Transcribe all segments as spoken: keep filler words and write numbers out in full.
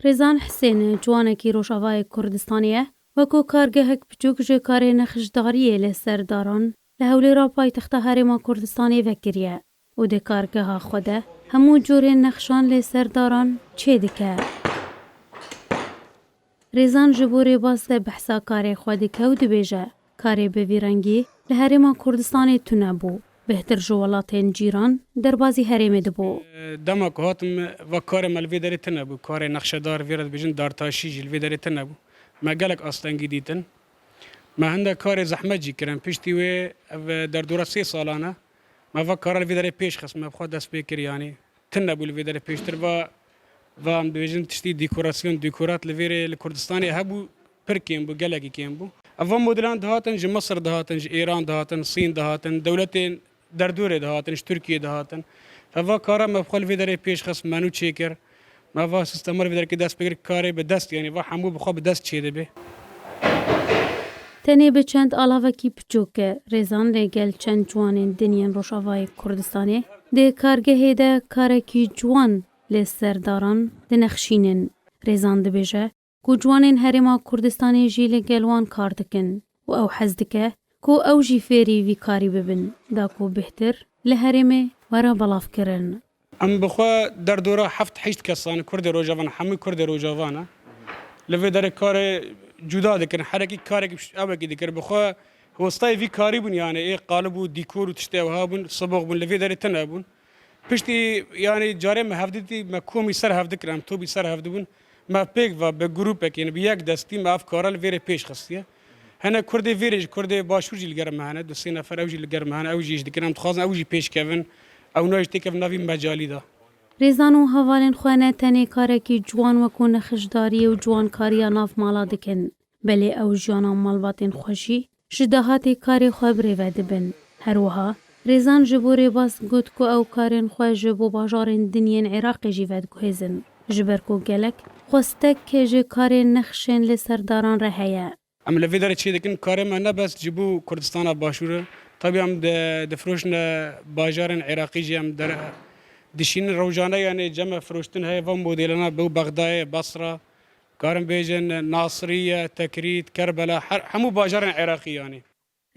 Rêzan Hisêne ciwanekî Rojavayê Kurdistanê ye, wekû kargehek biçûk ji karê nexşdariyê li ser daran li Hewlêra paytexta Herêma Kurdistanê vekiriye û di kargeha xwe de hemû cûrên nexşan lê ser daran çêdike. Rêzan ji bo rêbaz de behsa karê xwe dike û dibêje, karê bi vî rengî li Herêma Kurdistanê tune bû. Bêhtir ji welatên cîran derbazî herêmê dibû. Dema ku hatim, va karê me li vê derê tune bû. Karê nexşedar, vê re dibêjin dartaşî jî li vê derê tune bû. Me gelek astengî dîtin. Me hinde karê zehmet jî kirin. Piştî wê ev derdora sê salan e. Me va kara li vê derê pêş xist, me bi xwe dest pê kir, yanî tune bû li vê derê pêştir. Va, va em dibêjin tiştî dekorasyon, dekorat li vê rê li Kurdistanê hebû, pir kêm bû, gelekî kêm bû. Ev van modelan dihatin, ji Misir dihatin, ji Êran dihatin, Sîn dihatin, dewletên derdorê dihatin, ji Tirkiyê dihatin. Ev va kara me bi xwe li vê derê pêş xist, me nû çêkir. Me va sistema li vê derê dest pê kir, karê bi dest, yanî va hemû bi xwe bi dest çêdibe. Tenê bi çend alavekî piçûk e, Rêzan lê gel çend ciwanên din yên Rojavayê Kurdistanê di kargehê de karekî ciwan li ser daran dinexşînin. Rêzan dibêje ku ciwanên Herêma Kurdistanê jî li gel wan kar dikin û ew hez dike ku ew jî fêrî vî karî bibin, da ku bêhtir li herêmê were belavkirin. Em bi xwe derdora heft heşt kesan, Kurdê Rojava ne, hemû Kurdê Rojava ne. Li vê derê karê cuda dikirin, herekî karekî pişt-, ewekî dikir. Bi xwe westayê vî karî bûn, yanî ê qalib û dîkor û tiştê ewha bûn, sibox bûn, li vê derê tune bûn. Piştî, yanî carê me hevdîtî, me komî ser hev dikirin, em topî ser hev dibûn. Me pêk ve bi grûpekê, yanî bi yek destî me ev kara li vê rê pêş xistiye. Hene Kurdê vê rê jî, Kurdê Başûr jî li ger me hene, du sê nefer ew jî li ger me hene, ew jî ji dikin, em dixwazin ew jî pêş kevin, ew nayê jî têkevin navî mecalî de. Rêzan û hevalên xwe ne tenê karekî ciwan wekû nexişdariyê û ciwankariya nav mala dikin, belê ew jiyana malbatên xwe jî ji dahatê karê xwe birêve dibin. Her wiha, Rêzan ji bo rêbaz got ku ew karên xwe ji bo bajarên din yên Iraqê jî vediguhêzin, ji ber ku gelek xwestek ji karê nexşên li ser daran re heye. Em li vê derê çê dikin, karê me ne bes ji bo Kurdistana Başûr e. Tabî em di-, difiroşine bajarên Iraqî jî em dere-, dişînin rojane, yanî cem me firoştin heye van modêlana bi Bexdayê, Basra, karin bêjin Nasiriye, Tekrît, Kerbela, her, hemû bajarên Iraqî yanî.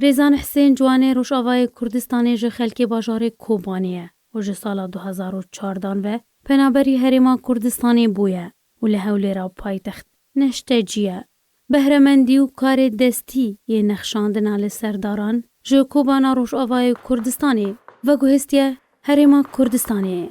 Rêzan Hisên ciwanê Rojavayê Kurdistanê ji xelkê bajarê Kobanê ye û ji sala du hezar û çardan ve penaberî Herêma Kurdistanê bûye û li Hewlêra paytext neştecî ye. Behremendî û karê destî yê nexşandina li ser daran ji Kobana Rojavayê Kurdistanê veguhêstiye Herêma Kurdistanê.